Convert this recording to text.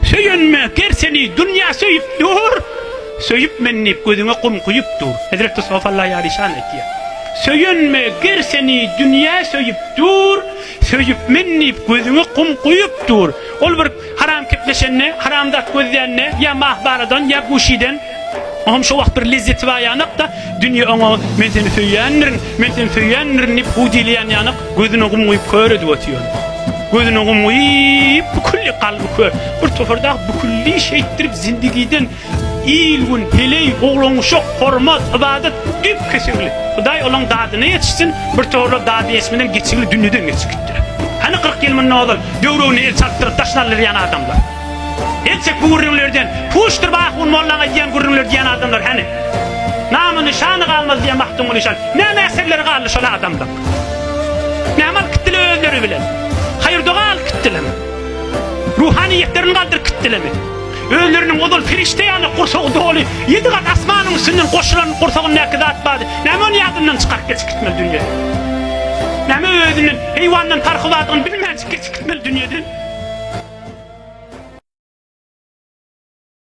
Söýenme, ger seni dünýä söýüp dur, Söýüp men diýip gözüňe gum guýup dur. Hezreti Sofy Allaýar işan aýtýar. Söýenme, ger seni dünýä söýüp dur, Söýüp men diýip gözüňe gum guýup dur. Ol bir haram kepleşende, haram zat gözlände, ýa mahbaradan, ýa guşiden, oňam şo wagt bir lezzeti bar ýanak-da, dünýe oňa men seni söýýändirin, men seni söýýändirin diýip hudileýän ýanak, gözüne gum guýup kör edip otyr ony. Gözüne gum guýup, bükülli kalby kör. Bir topar dagy bükülli şeýtdirip zindigiden il-gün, heleý, oglan-uşak, hormat, ybadat düýp kesigli. Hudaý olaň dadyna ýetişsin, bir toparlar dady ýetişmeden geçigli dünýeden geçip gitdiler. Hany 40 ýyl mundan ozal döwregine el çaltdyryp daşyny aldyrýan adamlar? El çek bu gürrüňlerden, puşdur bu ahun mollaň aýdýan gürrüňleri diýen adamlar hany? Namy-nyşany galmaz diýen Magtymguly şan. Näme eserleri galdy şol adamlaň? Näme alyp gitdiler özleri bilen? Haýyr-doga alyp gitdilermi? Ruhanyýetlerini galdyryp gitdilermi? Özleriniň ozal perişde ýaly gursagy doly, ýedi gat asmanyň üstünden goşulan gursagyndaky zat bardy. Näme ony ýadyndan çykaryp geçip gitmeli dünýeden? Näme özünden, heýwandan parhy bardygyny bilmänjik geçip gitmeli dünýeden?